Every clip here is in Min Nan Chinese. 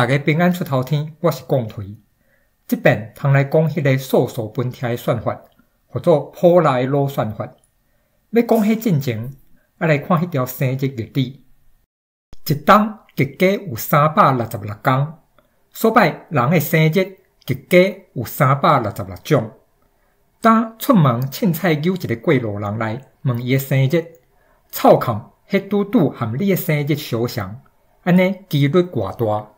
逐家平安出頭天，我是貢槌。這遍通來講彼个素數分拆的算法，號做普拉的老算法。欲講彼進前，愛來看彼條生日日曆。一冬共計有366工，所擺人的生日共計有366種。當出門凊彩揪一个過路人來問伊的生日，湊崁彼拄拄和你的生日相像，按呢機率偌大？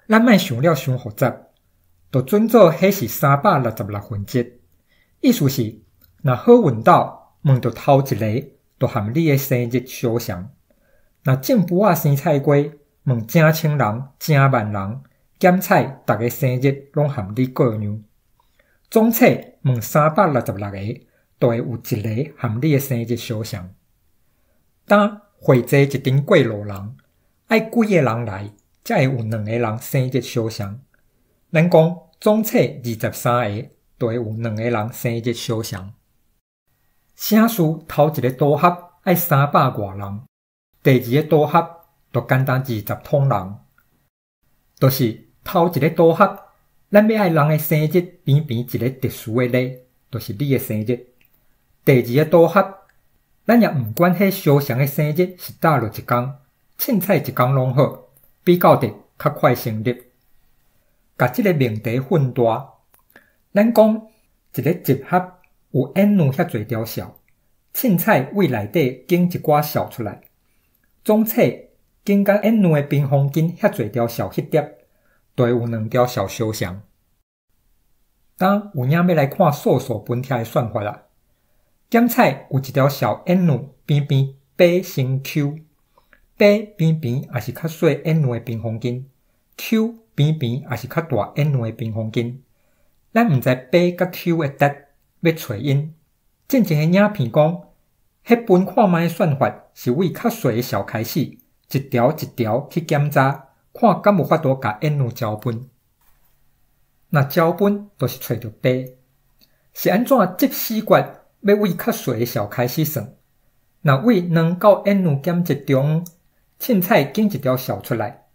咱莫想了傷複雜，就準做彼是1/366。意思是，若好運斗問著頭一个，就和你的生日相像；若種匏仔生菜瓜，問成千人、成萬人，檢採逐个生日攏和你過樣。總體問366個，就會有一个和你的生日相像。當匯聚一陣過路人，愛幾個人來，才會有兩个人生日相像。咱講總體23個，就會有兩个人生日相像。省事頭一个組合愛三百外人，第二个組合就簡單20通人。就是頭一个組合，咱欲愛人的生日邊邊一个特殊的例，就是你的生日。第二个組合，咱也毋管彼相像的生日是佗落一工，凊彩一工攏好，比較得較快成立。共這个命題混大，咱講一个集合有 n 遐濟條數，凊彩位內底揀一寡數出來，總體揀佮 n 的平方根遐濟條數彼疊，就會有兩條數相像。當有影欲來看素數分拆的算法啦。檢採有一條數 n 邊邊 p 乘 q，p 邊邊也是較細 n 的平方根，q 邊邊也是較大 n 的平方根。咱毋知 p 佮 q 的值，欲揣𪜶。進前的影片講，彼分看覓的算法是為較細的數開始，一條一條去檢查，看敢有法度共 n 交分。若交分，就是揣著 p。是按怎執死決欲為較細的數開始算？若為兩到 n 減一中間，凊彩揀一條數出來，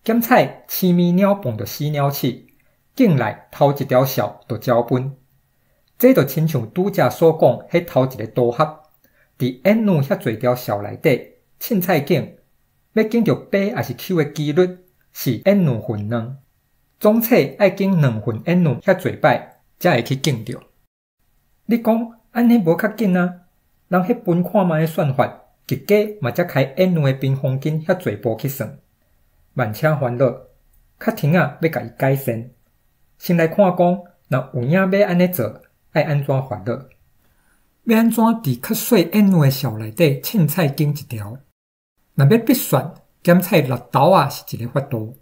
檢採鼠物鳥碰著死鳥鼠，揀來頭一條數就交分。這就親像拄才所講，彼頭一个組合，佇 n 遐濟條數內底，凊彩揀，欲揀著 p 抑是 q 的機率是 n 分兩，總體愛揀兩分 n 遐濟擺，才會去揀著。你講按呢無較緊啊？人彼分看覓的算法，共計嘛才開 n 的平方根遐濟步去算。萬請煩惱，較停仔欲共伊改善。先來看講，若有影欲按呢做，愛按怎煩惱？欲按怎佇較細 n 的數內底凊彩揀一條？若欲筆算，檢採六斗仔是一个法度。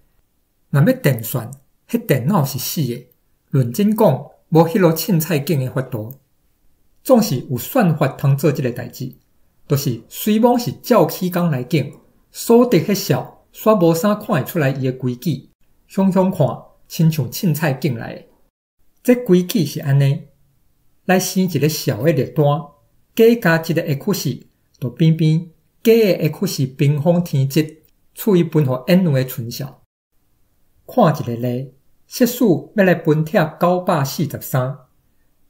若欲電算，彼電腦是死的。論真講，無彼落凊彩揀的法度。總是有算法通做這个代誌，就是雖罔是照起工來揀，所得彼數煞無啥看會出來伊的規矩，雄雄看親像凊彩揀來的。這規矩是按呢：來生一个數的列單，加加一个 x，就邊邊加的 x 平方添一，處以分予 n 的純數。看一个例，設使欲來分拆943。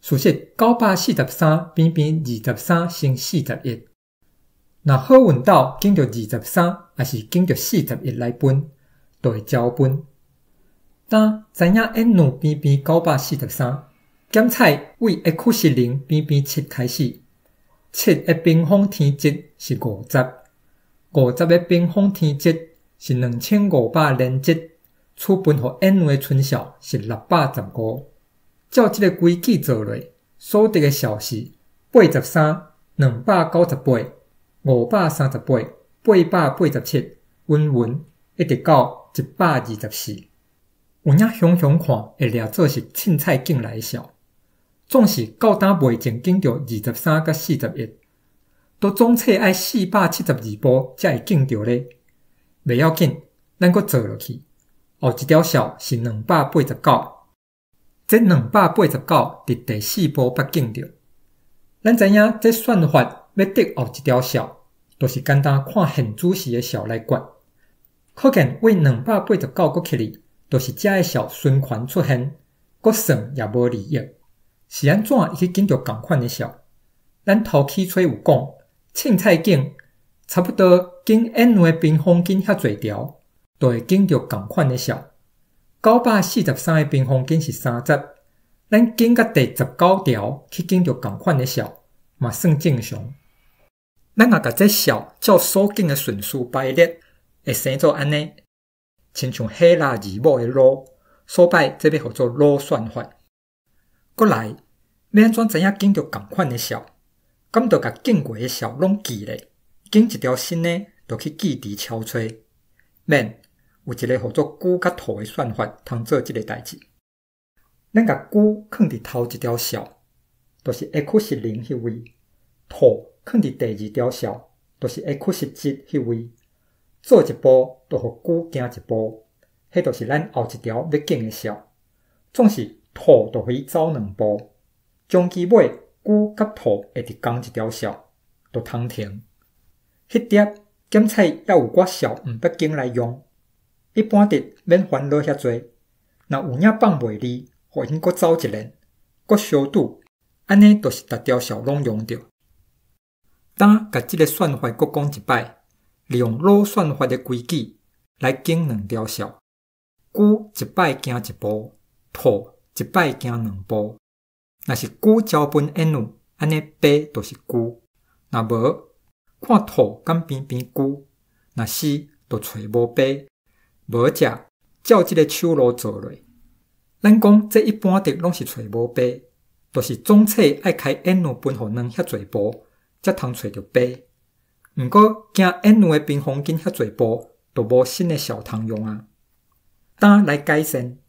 事實943邊邊23乘41。若好運斗揀著二十三，抑是揀著四十一來分，就會交分。當知影 n 邊邊943，檢採為 x 零邊邊七開始，七的平方添一是五十，五十的平方添一是2500連一，處分予 n 的純數是615。照這个規矩做落，所得的數是83、298、538、887，穩穩一直到124。有影雄雄看會掠做是凊彩揀來的數，總是到今袂淨揀著23佮41，都總體愛472步才會揀著咧。袂要緊，咱閣做落去。後一條數是289。這289佇第四步捌揀著。咱知影這算法欲得後一條數，就是簡單看現主時的數來決。可見為289閣起去，就是遮个數循環出現，閣算也無利益。是按怎會去揀著仝款的數？咱頭起初有講，凊彩揀，差不多揀 n 的平方根遐濟條，就會揀著仝款的數。943的平方根是30，咱揀到第19條去揀著仝款的數，嘛算正常。咱若共這數照所揀的順序排列，會生做按呢，親像希臘字母的魯，所以這欲號做魯算法。閣來，欲按怎知影揀著仝款的數？敢著共揀過的數攏記咧，揀一條新的，就去記佇超揣。免，有一个號做龜佮兔的算法，通做這个代誌。咱共龜囥佇頭一條數，就是 x 是零彼位；兔囥佇第二條數，就是 x 是一彼位。做一步，就予龜行一步，彼就是咱後一條欲揀的數。總是兔就予伊走兩步，終其尾龜佮兔會佇仝一條數，就通停。彼疊檢菜猶有寡數毋捌揀來用，一般佇免煩惱遐濟。若有影放袂離，予𪜶閣走一輪，閣相拄，按呢就是逐條數攏用著。當共這个算法閣講一擺，利用魯算法的規矩來揀兩條數，龜一擺行一步，兔一擺行兩步。若是龜交分 n，按呢八就是龜；若無，看兔敢邊邊龜，若是就揣無八，無則照這个手路做落。咱講這一般的攏是揣無八，就是總體愛開 n 分予兩遐濟步，才通揣著八。毋過行 n 的平方根遐濟步，就無新的數通用啊。當來改善，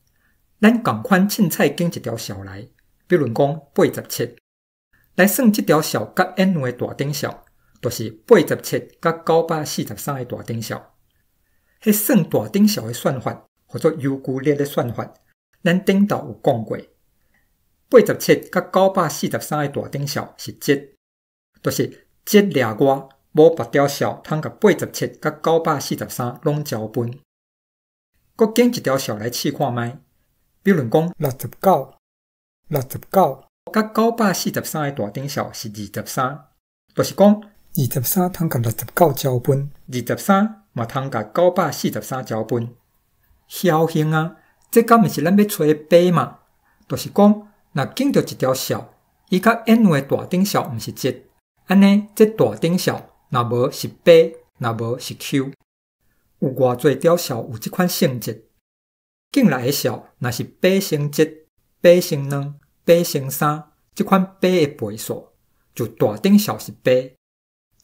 咱仝款凊彩揀一條數來，比如講87，來算這條數佮 n 的大頂數，就是87佮943的大頂數。彼算大頂數的算法，號做尤居列的算法，咱頂晝有講過。87佮943的大頂數是一，就是一掠外無別條數通共87佮943攏交分。閣揀一條數來試看覓，比如講69，69佮943的大頂數是23，就是講23通共69交分，23嘛通共943交分。僥幸啊，這敢毋是咱欲揣的八嘛？就是講，若揀著一條數，伊佮 n 的大頂數毋是一，按呢這大頂數若無是八，若無是 Q。有偌濟條數有這款性質？揀來的數若是八乘一、八乘兩、八乘三，這款八的倍數，就大頂數是八。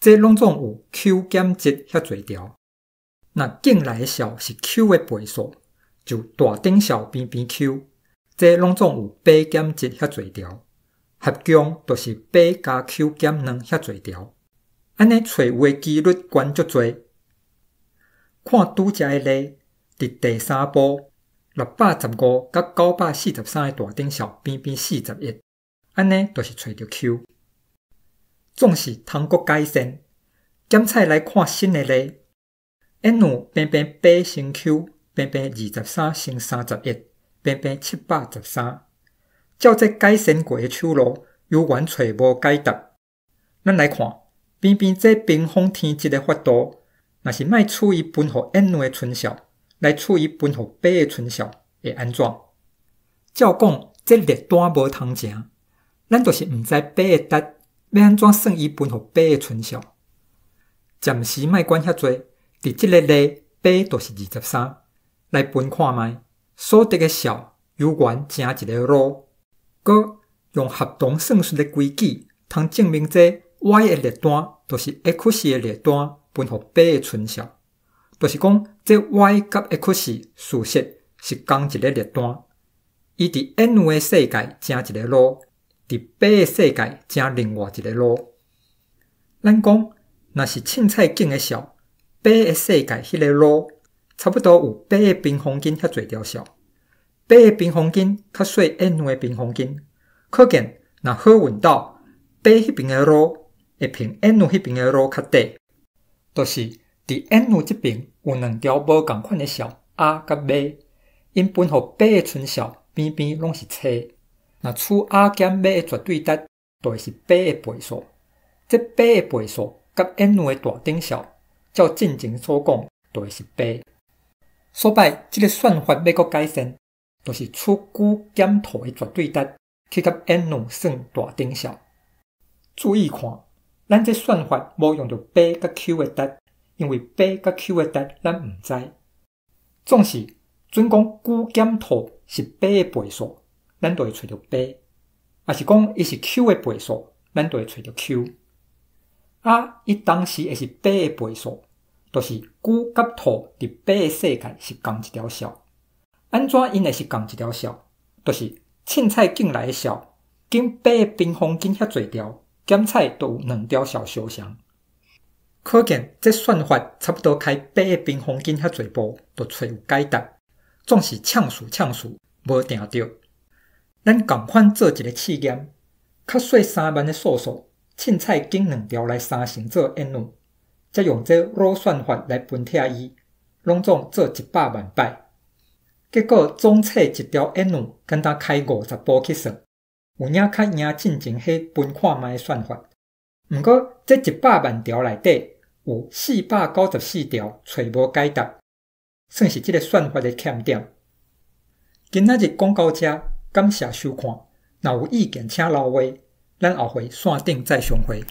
這攏總有 Q 減一遐濟條。若揀來的數是 Q 的倍數，就大頂數邊邊 Q，這攏總有八減一遐濟條。合共就是八加 Q 減兩遐濟條。按呢揣有的機率懸足濟。看拄才的例，佇第三步615佮943的大頂數邊邊41，按呢就是揣著 Q。總是通閣改善，檢菜來看新的例，n 邊邊八乘 Q 邊邊23乘31邊邊713。照這改善過的手路，猶原揣無解答。咱來看邊邊這平方天質的法度，若是莫取伊分予 n 的純數，來取伊分予八的純數，會按怎？照講，這列單無通成，咱就是毋知八的值，欲按怎算伊分予八的純數？暫時莫管遐濟，佇這个例，八就是23，來分看覓，所得的數猶原成一个魯。閣用合同算術的規矩，通證明這 y 的列單就是 x 的列單分予八的純數，就是講這 y 佮 x 事實是仝一个列單。伊佇 n 的世界成一个魯，佇八的世界成另外一个魯。咱講，若是凊彩揀的數，八的世界彼个魯，差不多有八的平方根遐濟條數。八的平方根較細 n 的平方根，可見若好運到八彼邊的魯會比 n 彼邊的魯較短，就是佇 N 這爿有兩條無仝款的數 A 佮 B，𪜶分予八个村數邊邊攏是車。若取 A 減 B 的絕對值，就會是八的倍數。這八的倍數佮 N 的大等數，照進前所講，就會是八。所擺這个算法欲閣改善，就是取龜減兔的絕對值去佮 N 算大等數。注意看，咱這算法無用著 P 佮 Q 的值，因為 P 佮 Q 的值咱毋知。總是準講龜減兔是八的倍數，咱就會揣著八；抑是講伊是 Q 的倍數，咱就會揣著 Q。啊，伊同時會是八的倍數，就是龜佮兔佇八个世界是仝一條數。按怎𪜶會是仝一條數？就是凊彩進來的數，經八个平方根遐濟條，減彩都有兩條數相仝。可見這算法差不多開八个平方根遐濟步，就揣有解答。總是嗆數嗆數，無定著。咱仝款做一个試驗，較細3萬个數數，凊彩揀兩條來相乘做 N，才用這老算法來分拆伊，攏總做100萬擺。結果總測一條 N，敢若開50步去算，有影較贏進前彼分看覓的算法。毋過這100萬條內底有494條揣無解答，算是這个算法的欠點。今仔日講到遮，感謝收看。若有意見請留話，咱後回線頂再相會。